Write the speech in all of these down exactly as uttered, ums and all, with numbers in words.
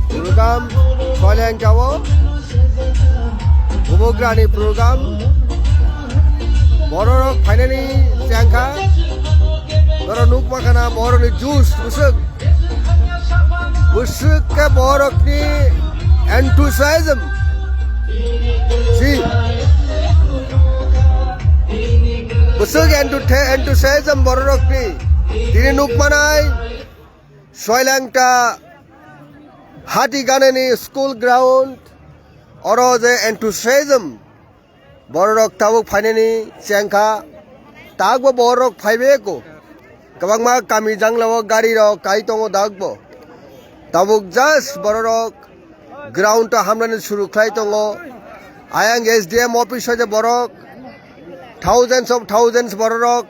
Program Soileng Chao, Bubagrani program, bororok phainani chengkha, borok nukma khana borokni juice bwswk, bwswk khe borokni enthusiasm, si, bwswk enthu-, enthusiasm bororokni, tini nukmanai, Soileng ta hati ganani school ground, oro je enthusiasm, bororok tabuk phainani chengkha, tabukbo bororok phaibeko, kwbangma kami janglao gari rok kai tongo tabukbo, tabuk just bororok ground o hamlani suru khlai tongo. Ayang S D M office o je borok thousands of thousands bororok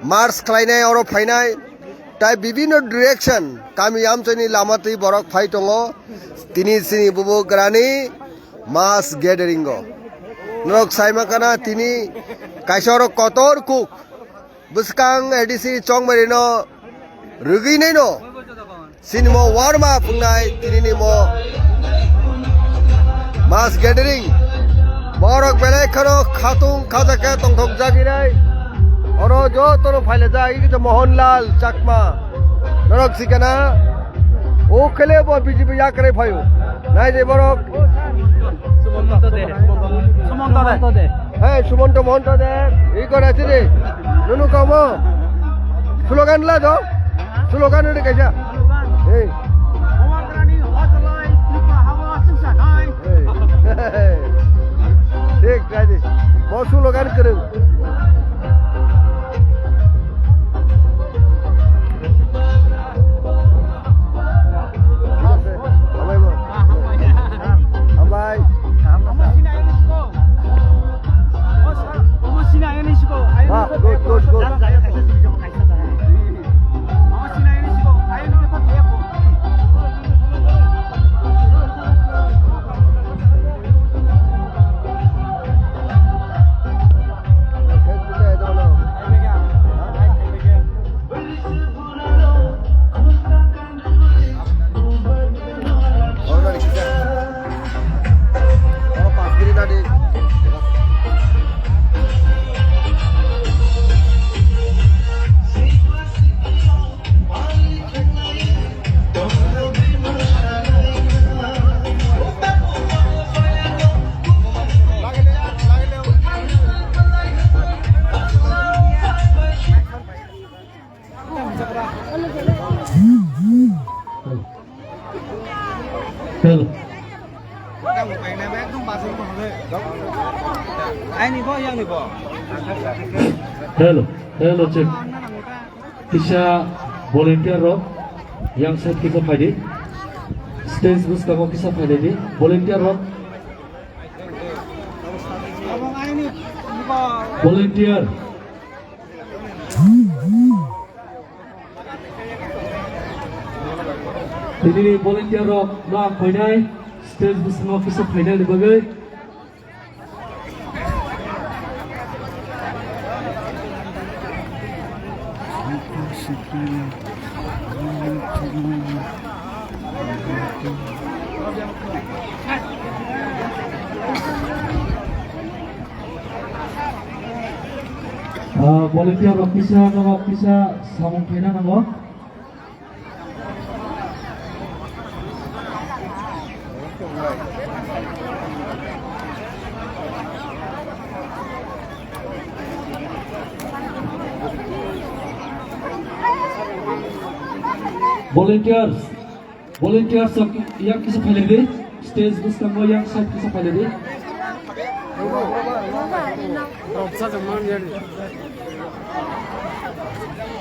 march khlainai oro phainai. Tai bibinno direction kami amchaini lama twi borok phai tongo. Tini chini Bubagrani mass gathering o. Norok saima kana tini kaisa oro kotor kuk. Bwskang A D C Chongmari no rwgwi nai no sinimo warm up wngnai tinini mo mass gathering. Borok belai kheno khatung khajak khe tongthok jagwi nai. Oro jotono phailajak, iko je Mohanlal Chakma. Norok sikana. O khele bo B J P yakre phaio. Nai de borok. Sumonto de. Sumonto de. Hey, Sumonto Mohanto de. Iko na chini. Nunu kamo. Slogan la do. Slogan ni kaisa. Hey. Hey. Thik, tadi. Mo slogan kwrwng. Hambai. Ah, good, good, good. Hello. Hello, hello, check. Kisa volunteer rok yang side kisa phaidi. Stage bwskango kisa phaidi. Volunteer rok. Volunteer. Tini volunteer rok no ang khainai stage bwskango kisa phainani bagwi. Ah, volunteer rok kisa, norok kisa samung khaina nango. Volunteers, volunteers rok yang kisa phailai di, stage bwskango yang side kisa phailai di.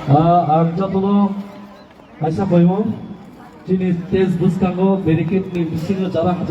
Ah, ang jotono kaisa koimung, chini stage bwskango barricade ni bisingo jara